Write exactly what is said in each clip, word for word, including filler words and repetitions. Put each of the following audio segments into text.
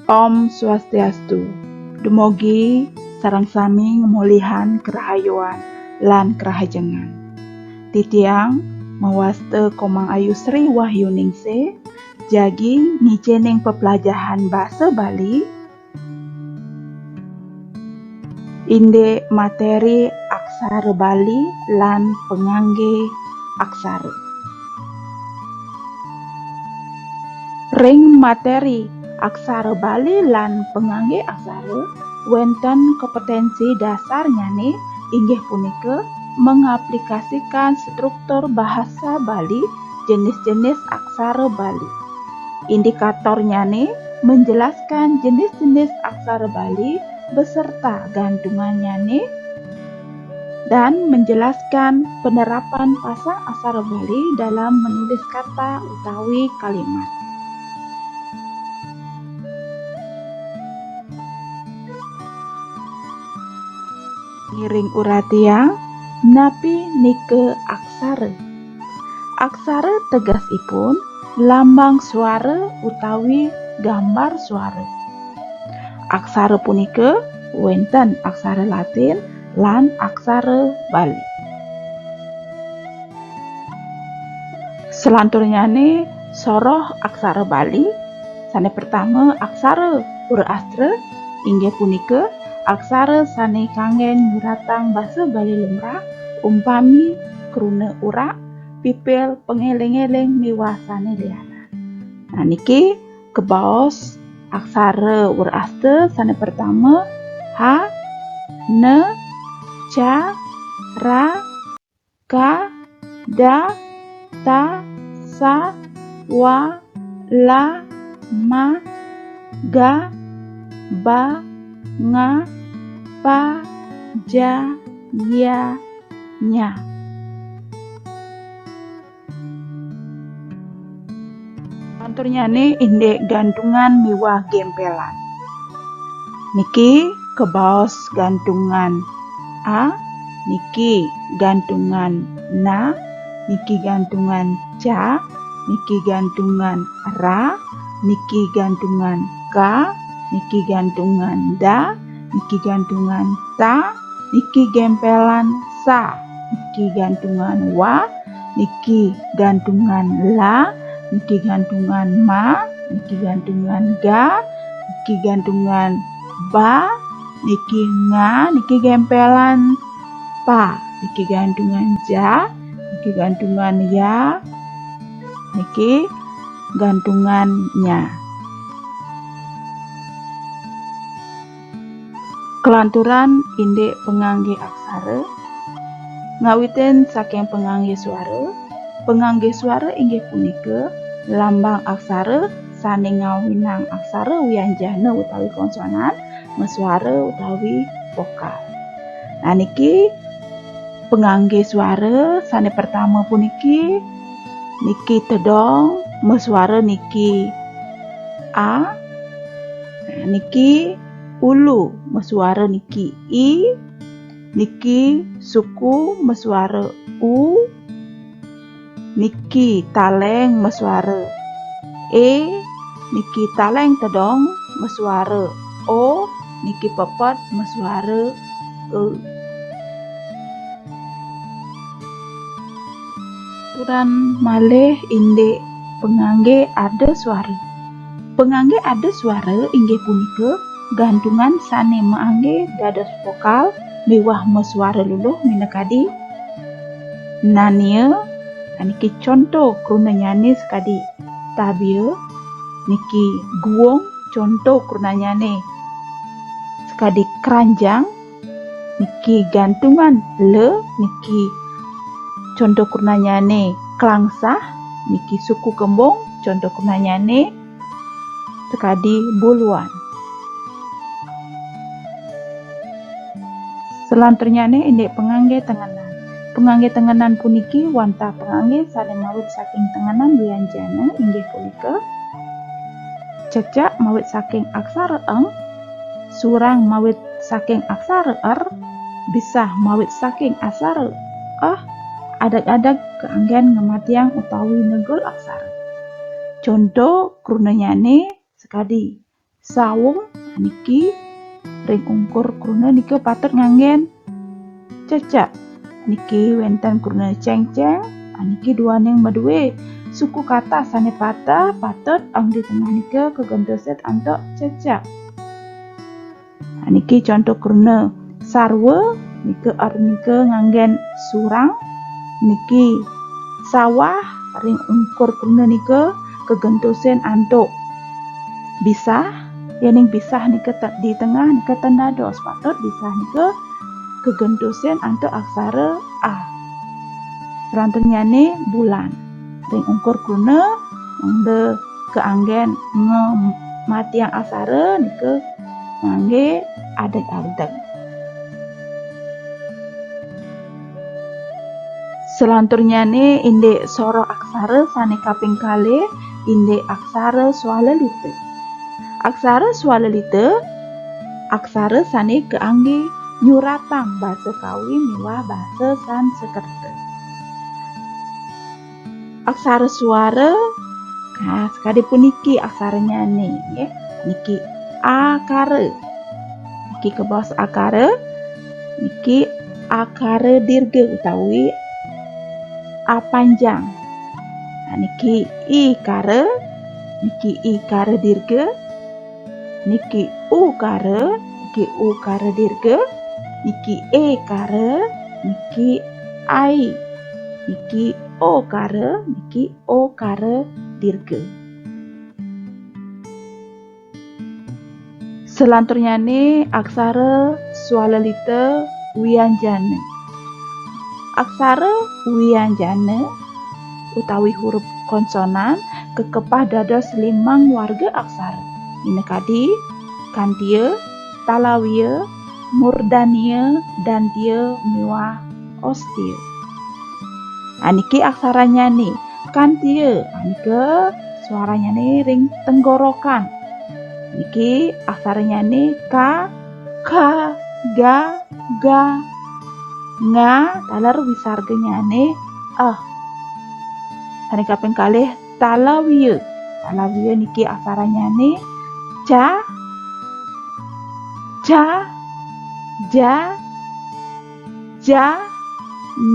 Om Swastiastu. Dumogi sareng sami ngemulihan kerahayuan lan kerahajengan. Titiang mawasta Komang Ayu Sri Wahyuningsih, jagi ngicening pepelajahan basa Bali, indik materi aksara Bali lan pangangge aksara. Ring materi aksara Bali lan pangangge aksara, wenten kompetensi dasarnyane, inggih punika mengaplikasikan struktur bahasa Bali, jenis-jenis aksara Bali. Indikatornyane menjelaskan jenis-jenis aksara Bali beserta gantungannyane dan menjelaskan penerapan pasang aksara Bali dalam menulis kata utawi kalimat. Ngiring uratiang, napi nika aksara? Aksara tegesipun lambang suara utawi gambar suara. Aksara punika wenten aksara Latin lan aksara Bali. Selanturnyane soroh aksara Bali, sane pertama aksara Wreastra, inggih punika aksara sane kanggen nyuratang basa Bali lumrah, umpami kruna urak, pipil, pangeling-eling miwah sane lianan. Nah, niki kabaos aksara Wreastra sane pertama, ha, na, ca, ra, ka, da, ta, sa, wa, la, ma, ga, ba, nga, pa, ja, ya, nya. Lanturnyane indik gantungan miwah gempelan. Niki kabaos gantungan a, niki gantungan na, niki gantungan ca, niki gantungan ra, niki gantungan ka, niki gantungan da, niki gantungan ta, niki gempelan sa, niki gantungan wa, niki gantungan la, niki gantungan ma, niki gantungan ga, niki gantungan ba, niki nga, niki gempelan pa, niki gantungan ja, niki gantungan ya, niki gantungan nya. Kelanturan indik pangangge aksara, ngawitin saking pangangge suara. Pangangge suara inggih punika lambang aksara sane ngawinang aksara wianjana utawi konsonan, masuara utawi vokal. Nah, niki pangangge suara sane pertama puniki, niki tedong, masuara niki a, nah, niki ulu, masuara niki i, niki suku, masuara u, niki taleng, masuara e, niki taleng tedong, masuara o, niki pepet, masuara e. Turan malih indik pangangge arda suara. Pangangge arda suara inggih punika gantungan sane maangge dados vokal miwah masuara luluh minakadi nania, niki conto krunanyane sakadi tabia, niki guung, conto krunanyane sakadi kranjang, niki gantungan le, niki conto krunanyane klangsah, niki suku kembung, conto krunanyane sakadi buluan. Selanturnyane indik pangangge tengenan. Pangangge tengenan puniki wantah pangangge sane mawit saking tengenan wianjana, inggih punika cecek mawit saking aksara eng, surang mawit saking aksara er, bisah mawit saking aksara eh, adeg-adeg kaanggen ngamatiang utawi negul aksara. Conto krunanyane sakadi Sawung niki ring ungkur kruna nika patut nganggen cecek. Niki wenten kruna cengceng, niki duaning madue suku kata sane pateh patut ring di tengah nika kagentusin antuk cecek. Niki contoh kruna sarwa, nika artinika nganggen surang, niki sawah ring ungkur kruna nika kagentusin antuk bisah, yening bisah nika te-, di tengah nika ten dados, patut bisah nika kagentusin antuk aksara a. Selanturnyane bulan. Ring ungkur kruna mangda kaanggen ngamatiang aksara nika ngangge adeg-adeg. Selanturnyane indik soroh aksara sane kaping kalih, indik aksara swalalita. Aksara swalalita, aksara sane kaangge nyuratang basa Kawi miwah basa Sanskerta. Aksara suara, nah, sakadi puniki aksaranyane, nggih. Niki akara. Niki kabaos akara. Niki akara dirga utawi a panjang. Nah, niki ikara, niki ikara dirga, niki ukara, niki ukara dirga, niki ekara, niki ai, niki okara, niki okara dirga. Selanturnyane aksara swalalita wianjana. Aksara wianjana utawi huruf konsonan kakepah dados limang warga aksara. Inakadi kantia, talawia, murdania, dantia, miwah ostia. Nah, niki aksaranyane. Kantia, nah, nika suaranyane ring tenggorokan. Niki aksaranyane ka, kha, ga, ga, nga, taler wisarganyane eh. Sane kaping kalih talawia. Talawia niki aksaranyane ca, ca, ja, ja,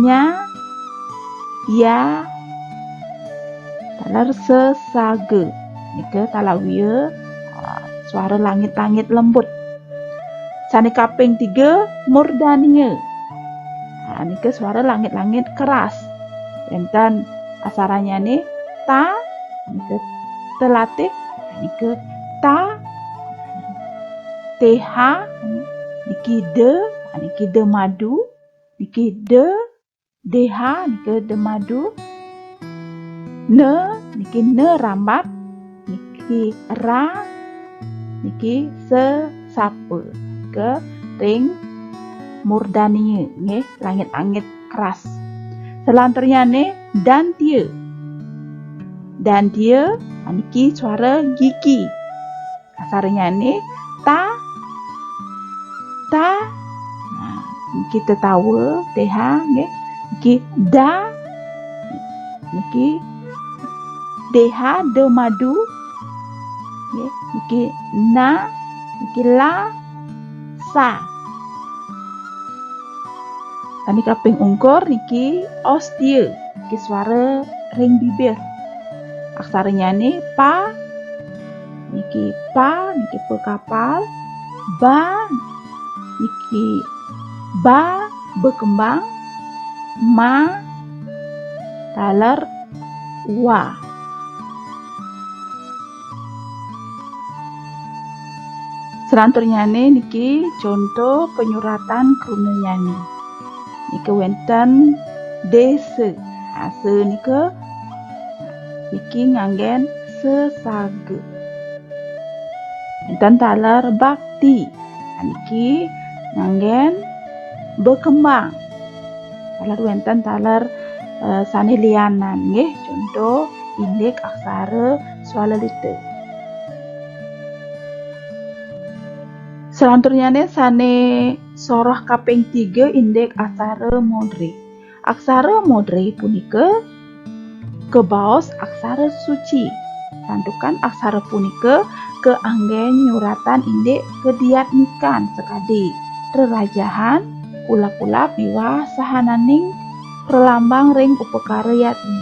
nya, ya, taler sesaga. Nika talawia, ah, suara langit-langit lembut. Sane kaping tiga, murdania. Nah, nika suara langit-langit keras. Wenten aksaranyane ta, nika telatih, nika ta, th, niki de, niki de madu, niki de, dh, nika de madu, ne, niki ne rambat, niki ra, niki sesapa, ke ring murdania, nggih, langit-langit keras. Selanturnyane dantia. Dantia, niki suara gigi. Aksaranyane ta, ta. Nah, niki tetawa, th, nggih. Niki da, niki dh, de madu. Nggih, niki na, niki la, sa. Sane kaping ungkur niki ostia, niki suara ring bibir. Aksaranyane pa, niki pa, niki pa kapal, ba, niki ba bekembang, ma, taler wa. Selanturnyane niki conto panyuratan krunanyane. Nika wenten desa. Asa nika niki nganggen sesaga. Wenten taler bakti. Niki nganggen bekembang. Taler wenten taler, eh, sane lianan nggih, conto indik aksara swalalita. Selanturnyane sane soroh kaping tiga indik aksara modre. Aksara modre punika kabaos aksara suci. Santukan aksara punika kaanggén nyuratan indik kadiatmikan sakadi rerajahan, kulap-kulap miwah sahananing pralambang ring upakara yatni.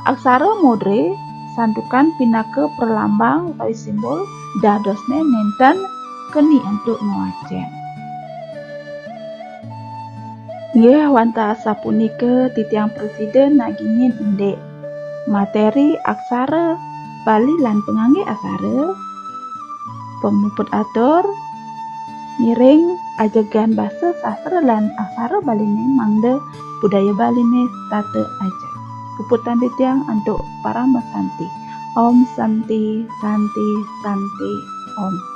Aksara modré santukan pinaka pralambang utawi simbol dadosné nénten keni antuk ngwacén. Inggih wantah sapunika titiang prasida nagingin indik materi aksara Bali lan panganggé aksara. Pamuput atur, ngiring ajegan basa sastra lan aksara Baliné mangda budaya Baliné tata ajeg. Puputang titiang antuk parama santi. Om Santi, Santi, Santi, Om.